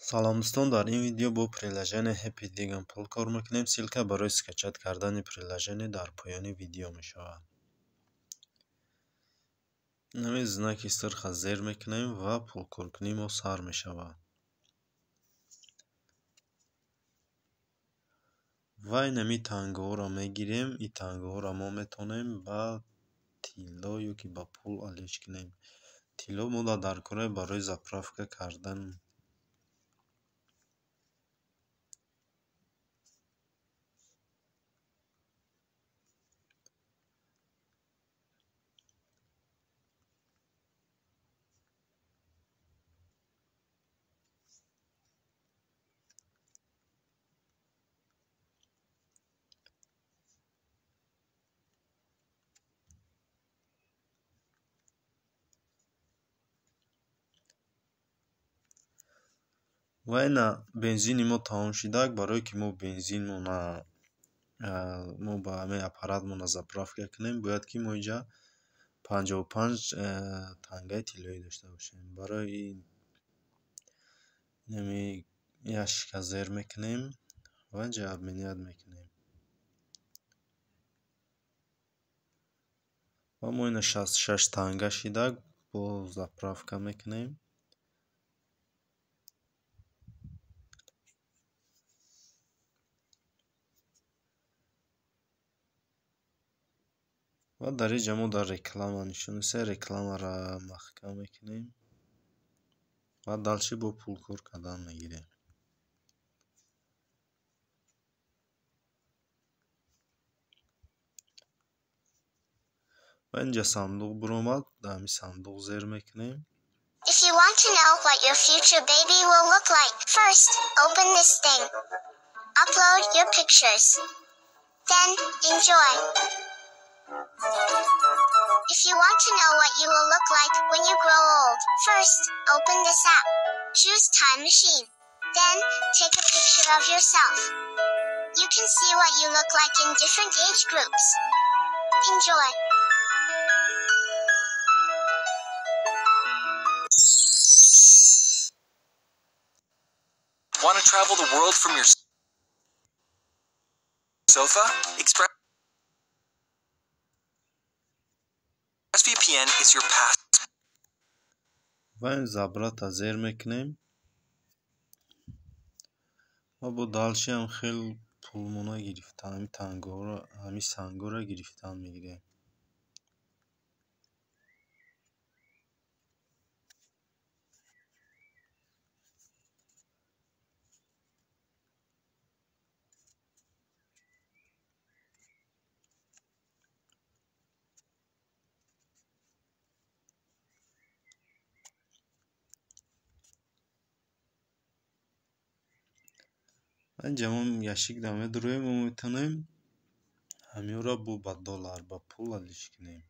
Салом дӯстон, дар ин видео бо приложение Happy Digam пул кор мекунем. Ссылка барои скачать кардани приложение дар поёни видео мешавад. Ҳамин знаки сирха зер мекунем ва пулкоркунии мо сар мешавад. Ва инами тангаҳоро мегирем. Ин тангаҳоро мо метавонем ба тилло ё ки ба пул алиш кунем. Тилло мо дар кора барои заправка кардан. Ва ина бензини мо тамом шидак, барое ки мо бензинмона мо ба ҳамин аппаратмона заправка кунем, бояд ки мо инҷа 55 тангаи тиллоӣ дошта бошем. Барои ин инами ящика зер мекунем ва инҷа обменять мекунем. Ва мо ина 66 танга шидак бо заправка мекунем. Ва дар инҷа мо дар реклама нишон меса, рекламаро маҳкам мекунем ва дальше бо пул кор кардан мегирем. Ва инҷа сандуқ биромад, дар ҳамин сандуқ зер мекунем. If you want to know what your future baby will look like, first open this thing. Upload your pictures. Then enjoy. If you want to know what you will look like when you grow old, first open this app. Choose Time Machine. Then take a picture of yourself. You can see what you look like in different age groups. Enjoy. Want to travel the world from your sofa? ExpressVPN is your pass. Ва ин забрата зер мекунем ва бо дальше ҳам хел пулмона гирифтан, ҳамин тангаҳоро, ҳамин сангҳоро гирифтан мегирем. Инҷа мо ящик да медуроем, мо метавонем ҳаминро бо ба доллар, ба пул алиш кунем.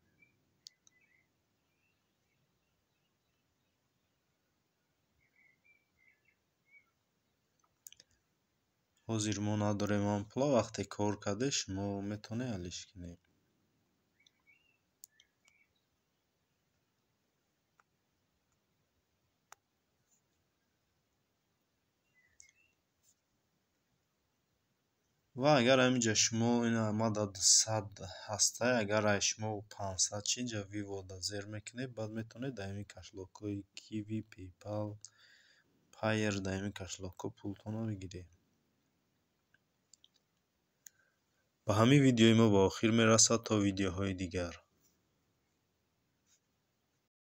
Ҳозир мо надорем ҳам пула, вақте кор карде шумо метавонед алиш кунед. Ва агар ҳаминҷа шумо ина мада 200 ҳастай, агар ай шумо 500 чи инҷа вывода зер мекунед, баъд метавонед дар ҳамин кошелёкҳои Kiwi, PayPal, Payeer дар ҳамин кошелёкҳо пултонро бигиред. Ба ҳамин видеои мо ба охир мерасад. То видеоҳои дигар.